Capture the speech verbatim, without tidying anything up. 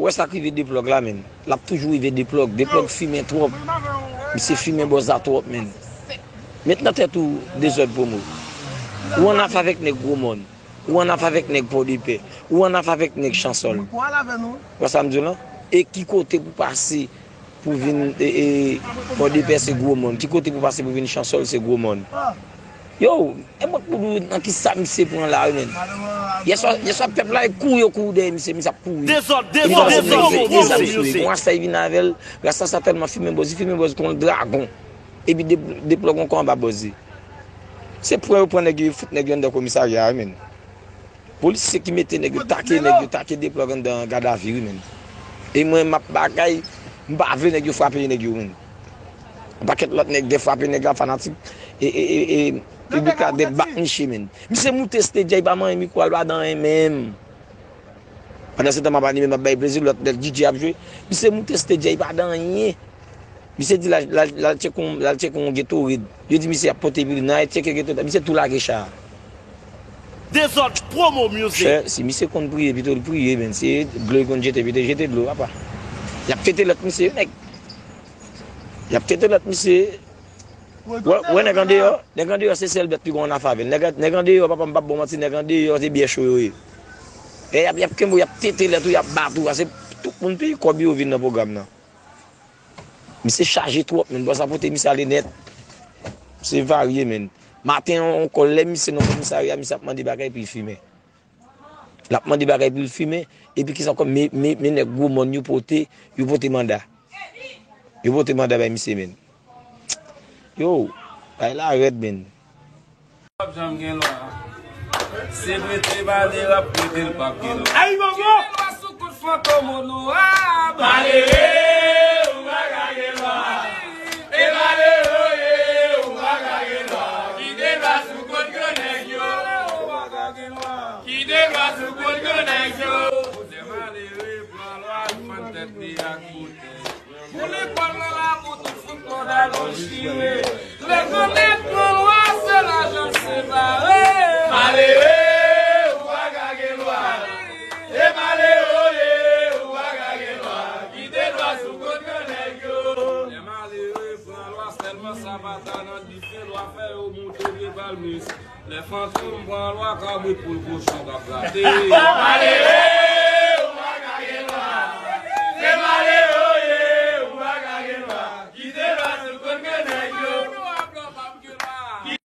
Wè sa k rive Deplòg la, menn. L ap toujou rive Deplòg. Deplòg fimen twòp. Misye fimen bòz la twòp, menn. Met nan tèt ou dezòd pwomo. Ou ann afè avèk nèg Gwo Mòn. Ou ann afè avèk nèg Pòdepè. Ou ann afè avèk nèg Chansòl. Wè sa m di w lan? E ki kote pou pase pou vin e, e, Pòdepè se Gwo Mòn? Ki kote pou pase pou vin Chansòl se Gwo Mòn? Yo, e mwen k pou di w nan kisa misye pran la wi, menn. Yèswa, yèswa pèp la e kouri yo kouri dèyè misye, misye ap kouri. Dezòd, dezòd, dezòd, dezòd. Bon, sa y vin avè l, rasta sa tèlman fimen bòz, li fimen bòz kon dragon. Epi de, Deplòg ankò anba bòz li. Se pran yo pran nèg yo, yo fout nèg yo anndan komisarya a wi, menn. Polisye ki mete nèg yo, take nèg yo, take Deplòg anndan gadavi wi, menn. E mwen m ap bagay, m pa vle nèg yo frape nèg yo, menn. Yon pakèt lòt nèg vle frape nèg la, fanatik. E, e, e, e, piblik la vle bat misye, menn. Misye moute stage a, li pa manyen mikwo a, li pa dan anyen menm. Pandan se tan m ap anime, m ap bay plezi, lòt lè D J ap jwe. Misye moute stage a, li pa dan anyen. Misye di l al, l al, l al tcheke yon, l al tcheke yon Gatorade. Yo di misye ap pote pou li, nan al tcheke Gatorade, misye tou lage cha a. Dezòd Promo Music. Frè, si misye konn priye, pito l priye, menn. Si dlo l konn jete, pito l jete dlo, papa. Y ap tete lòt misye, nèg. Y ap tete lòt misye. Wè, wè nèg andeyò, nèg andeyò se sèl bèt ki gon afè avè l. Nèg, nèg andeyò, papa m p ap ba w manti, nèg andeyò se byè cho yo ye. E y ap, y ap kenbe w, y ap tete lòt ou, y ap bat ou, paske tout moun peye kòb yo vin nan pwogram nan. Misye chaje twòp, menn. Bòs la pote misye ale nèt. Misye varye, menn. Maten an ankò, lè misye nan komisarya, misye ap mande bagay epi l fimen. L ap mande bagay pou l fimen, epi kisa ankò, men, men, men nèg Gwo Mòn yo pote, yo pote manda. Yo pote manda bay misye, menn. Yo, bagay la rèd, menn. P ap janm gen lwa. Se prete bale l ap prete, l p ap gen lwa. Ayi, manman! Kite lwa sou kout fantom onorab. Malere, ou pa ka gen lwa. E malere, ou pa ka gen lwa. Kite lwa sou kout gwo nèg yo. Kite lwa sou kout gwo nèg yo. Lè malere pran lwa, li fann tèt li ak bouton. Pou li pran lwa la, pou tout fout kòd a nou chire. Lè gwo nèg pran lwa, se lajan separe. Malere, ou pa ka gen lwa. E malere, ou pa ka gen lwa. Kite lwa sou kout gwo nèg yo. Lè malere pran lwa, sèlman sa pa ta nan dife, lwa fè yo moute vye palmis. Lè fantom pran lwa, kabrit poul kochon k ap grate. Malere!